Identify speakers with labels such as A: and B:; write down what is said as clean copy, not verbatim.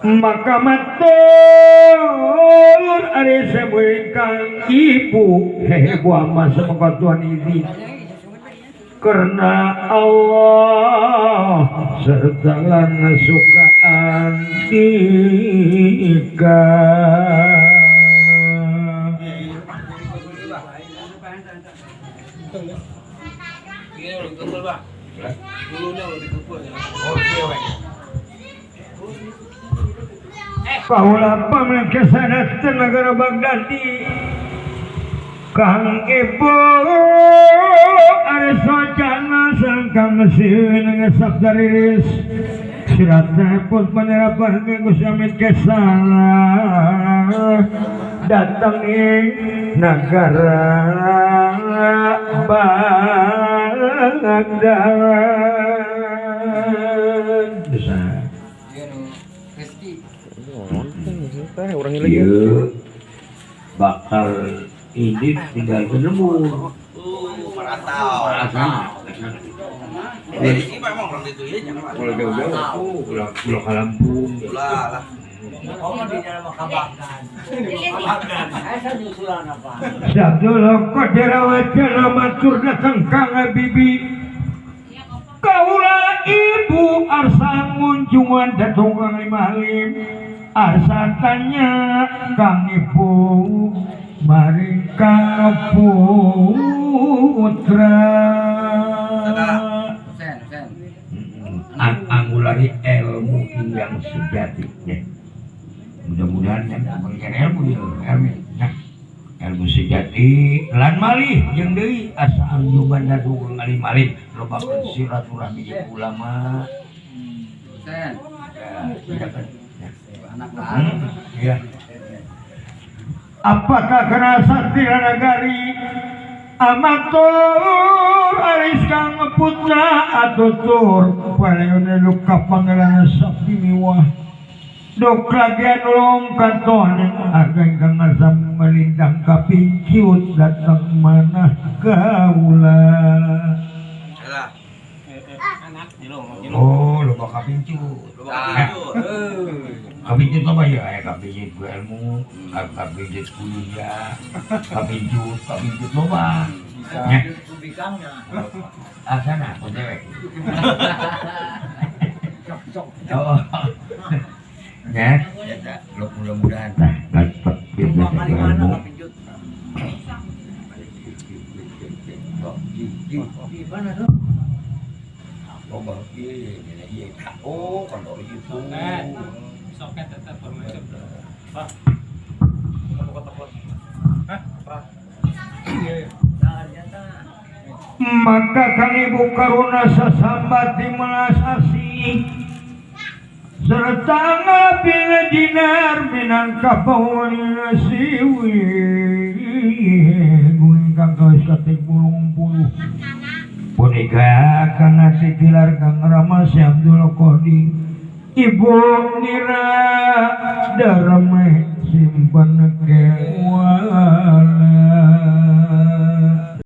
A: Maka matur ari sebuing kang ibu, hehe, bu ama, semoga Tuhan izin karena Allah serta lan suka andika. Paula pamengkesan negara Bagdadi Kang Ibu ari sojana sareng Kang Mesin ngesap dariris siratna pun panerapan ke Gusti Amin Kesana datang ing negara Bagdad. Bisa. Iya, bakal ini tinggal lembur.
B: Merantau. Dari sini memang orang itu ya jangan.
A: Kalau jauh-jauh, oh, ulah ulah ke Lampung.
B: Ulah lah.
A: Sabdul Qadir wajana matur datang Kang Bibi. Kaula ibu arsa ngunjungan datang Kang Halim. Arsa tanya Kang Ibu maring Kang Putra. Angulari ilmu yang sejati ya. Mudah-mudahan yang memberikan ilmu ya, ilmu ya. Ilmu sejati lan malih jeung deui asa anjuman dadu ngalim-alim loba silaturahmi jeung ulama.
C: Sen.
A: Ya, kan.
C: Anak
A: Ya. Apakah kena satira nagari amatur aris kang putra atutur palayone luka pangeran sakti miwah dok lagian ulung kanton ageng kang asam melintang kapinciut datang manah kaula. Oh, lupa kapincut. Kapincut apa ya? Kapincut ku ilmu, kapincut kuliah, kapincut, kapincut loba. Ya. Ah, sana, aku cewek. Oh. Ya, lo mudah-mudahan tah dapat ilmu. Oh, iya, oh, kalau itu.
D: Besoknya tetap bermasuk. Pak,
A: Maka kang ibu karuna sasambati melas asih serta ngabing dinar minangka paulina siwi ingkang kawis kating pulung puluh punika kang ati tilar kang Rama Si Abdul Qadir ibu nira darame simpen ke.